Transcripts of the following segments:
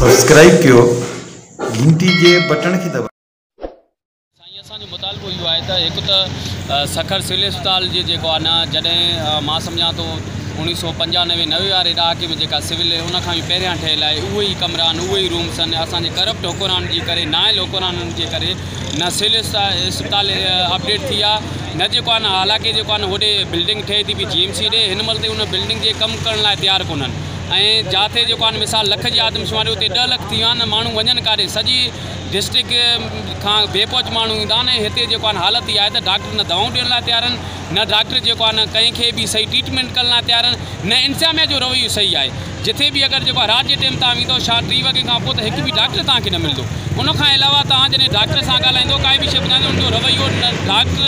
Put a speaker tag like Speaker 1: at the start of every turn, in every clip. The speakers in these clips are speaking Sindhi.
Speaker 1: سبسڪرائيب ڪيو گهنٽي جي بٽڻ کي دٻايو.
Speaker 2: سائين اسان جو مطالبو اهو آهي ته هڪ ته سکر سول اسپتال جي جيڪو آهي نه جڏهن مان سمجهان ٿو اوڻيهه سو پنجانوي نوي واري ڏهاڪي ۾ جيڪا سول ان کان به پهريان ٺهيل آهي اهي ئي ڪمرا آهن اهي ئي رومس آهن اسان جي ڪرپٽ حڪمرانن جي ڪري نااهل حڪمرانن جي ڪري نه سول اسپتال اپڊيٽ ٿي آهي نه جيڪو آهي نه حالانڪه جيڪو آهي نه هوڏي بلڊنگ ٺهي ٿي پئي جي ايم سي ڏي هن مهل تائين ان بلڊنگ جي ڪم ڪرڻ لاء تيار ڪونهن ۽ جاٿي جيڪو آهي نه مثال لک جي آدمشماري اتي 10 لک ٿي ويا آهن ماڻهو وڃن ڪاڏي سڄي ڊسٽرڪٽ کان بي پهچ ماڻهو ايندا آهن ۽ هتي جيڪو آهي نه حالت اها آهي ته ڊاڪٽر نه دوائون ڏيڻ لاء تيار آهن نه ڊاڪٽر جيڪو آهي نه ڪنهن کي به صحيح ٽريٽمينٽ ڪرڻ لاء تيار آهن نه انتظاميا جو رويو صحيح آهي جٿي به اگر جيڪو آهي رات جي ٽيم توهان ويندو شام 3 وڳي کان پوء ته هڪ به ڊاڪٽر توهان کي نه ملندو ان کان علاوه توهان جڏهن ڊاڪٽر سان ڳالهائيندو ڪائي به شيء ٻڌائيندو ان جو رويو ڊاڪٽر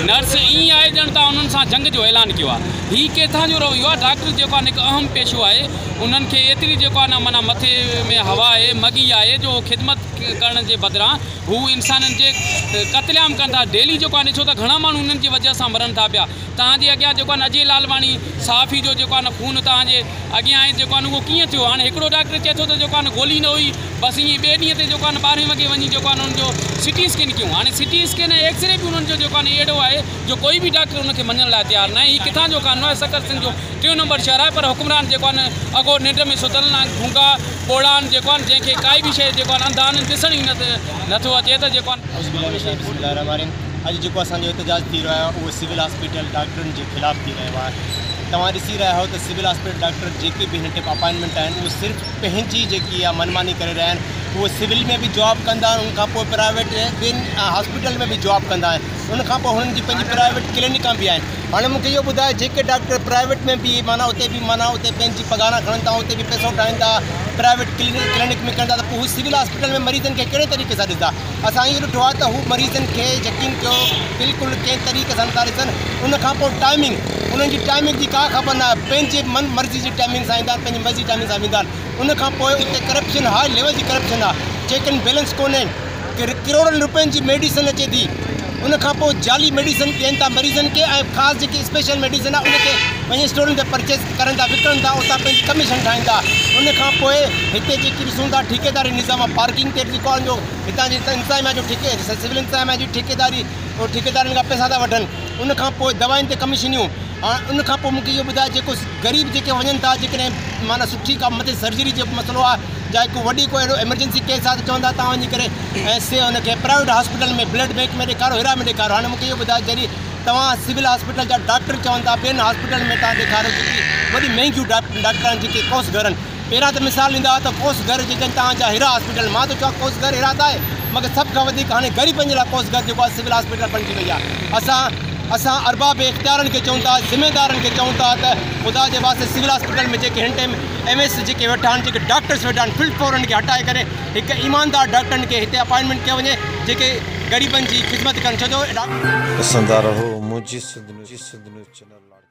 Speaker 2: نرس ائين آهي ڄڻ توهان انهن سان جنگ جو اعلان ڪيو آهي هي ڪيٿان جو رويو آهي ڊاڪٽر جيڪو آهي هڪ اهم پيشو آهي انهن کي ايتري جيڪو آهي نه معنيٰ مٿي ۾ هوا آهي مڳي آهي جو خدمت ڪرڻ جي بدران هو انسانن جي قتل عام ڪن ٿا ڊيلي جيڪو آهي ڏسو ته گهڻا ماڻهو انهن جي وجه سان مرن ٿا پيا توهان جي اڳيان جيڪو آهي نه اجي لالواڻي صحافي جو جيڪو آهي نه خون توهان جي اڳيان آهي جيڪو آهي نه اهو ڪيئن ٿيو هاڻي هڪڙو ڊاڪٽر چئي ٿو ته جيڪو آهي نه گولي نه هئي بس ائين ٻئي ڏينهن تي جيڪو آهي نه 12 وڳي وڃي جيڪو آهي نه انهن جو سٽي اسڪين ڪيون هاڻي سٽي اسڪين ۽ ايڪسري به انهن جو جيڪو آهي نه اهڙو آهي جو ڪوئي به ڊاڪٽر ان کي مڃڻ لاء تيار ناهي هي ڪٿان جو قانون آهي سکر سنڌ جو ٽيون نمبر شهر آهي پر حڪمران جيڪو آهن اگهور ننڊ ۾ ستل آهن گونگا ٻوڙا آهن جيڪو آهن جنهن کي ڪائي به شيء جيڪو آهن انڌا آهن ڏسڻ ئي نٿو اچي ته جيڪو آهن.
Speaker 3: اعوذ بالله من الشيطان بسم الله الرحمن الرحيم اڄ جيڪو اسان جو احتجاج ٿي رهيو آهي اهو سول هاسپيٽل ڊاڪٽرن جي خلاف ٿي رهيو آهي توهان ڏسي رهيا آهيو ته سول هاسپيٽل ڊاڪٽر جيڪي به هن ٽائيم اپائنٽمينٽ آهن اهو صرف پنهنجي جيڪي آهي منماني ڪري رهيا آهن اهو سول ۾ به جاب ڪندا آهن ان کان پوء پرائيويٽ ٻين هاسپيٽل ۾ به جاب ڪندا آهن ان کان پوء هنن جي پنهنجي پرائيويٽ ڪلينڪان به آهن هاڻي مون کي اهو ٻڌايو جيڪي ڊاڪٽر پرائيويٽ ۾ به معنيٰ اتي به معنيٰ اتي پنهنجي پگهاران کڻن ٿا اتي به پئسو ٺاهين ٿا پرائيويٽ ڪلينڪ ۾ ڪن ٿا ته پوء هو سول هاسپيٽل ۾ مريضن کي ڪهڙي طريقي سان ڏسندا اسان اهو ڏٺو آهي ته هو مريضن کي يقين ڪيو بلڪل ڪنهن طريقي سان نٿا ڏسن ان کان پوء ٽائمنگ انهن جي ٽائمنگ جي ڪا خبر ناهي پنهنجي من مرضي جي ٽائمنگ سان ايندا آهن پنهنجي مرضي ٽائمنگ سان ويندا آهن ان کان پوء اتي ڪرپشن هاء ليول جي ڪرپشن آهي چيڪ اينڊ بيلنس ڪونهي ڪروڙن روپين جي ميڊيسن اچي ٿي ان کان پوء جعلي ميڊيسن ڏين ٿا مريضن کي ۽ خاص جيڪي اسپيشل ميڊيسن آهي ان کي وڃي اسٽورن تي پرچيز ڪرن ٿا وڪڻن ٿا اتان پنهنجي ڪميشن ٺاهين ٿا ان کان پوء هتي جيڪي ڏسون ٿا ٺيڪيداري نظام آهي پارڪنگ تي جيڪو آهي هتان جي انتظاميا جو ٺيڪي سول انتظاميا جي ٺيڪيداري ٺيڪيدارن کان پئسا ٿا وٺن ان کان پوء دوائن تي ڪميشنيون هاڻ ان کان پوء مون کي اهو ٻڌاء جيڪو غريب جيڪي وڃن ٿا جيڪڏهن معنيٰ سٺي ڪا مٿي سرجري جو مسئلو آهي يا هڪ وڏي ڪو اهڙو ايمرجنسي ڪيس آهي ته چون ٿا توهان وڃي ڪري ۽ سي ان کي پرائيويٽ هاسپيٽل ۾ بلڊ بينڪ ۾ ڏيکارو هيرا ۾ ڏيکارو هاڻي مون کي اهو ٻڌاء جڏهن توهان سول هاسپيٽل جا ڊاڪٽر چون ٿا ٻين هاسپيٽل ۾ توهان ڏيکاريو جيڪي وڏي مهنگيون ڊاڪٽر آهن جيڪي ڪوس گهر آهن پهريان ته مثال ڏيندا هئا ته ڪوس گهر جيڪي آهن توهان جا هيرا هاسپيٽل مان ته چوان ڪوس گهر هيرا ته آهي مگر سڀ کان وڌيڪ هاڻي غريبن جي لاء ڪوس گهر جيڪو آهي سول هاسپيٽل بڻجي وئي آهي اسان اسان ارباب اختيارن کي چئون ٿا ذميدارن کي چئون ٿا ته خدا جي واسطي سول هاسپيٽل ۾ جيڪي هن ٽائيم ايم ايس جيڪي ويٺا آهن جيڪي ڊاڪٽرس ويٺا آهن فل فور انهن کي هٽائي ڪري هڪ ايماندار ڊاڪٽرن کي هتي اپائنٽمينٽ ڪيو وڃي جيڪي غريبن جي خدمت ڪن ڇو جو
Speaker 1: ڏسندا رهو منهنجي سنڌ نيوز چينل.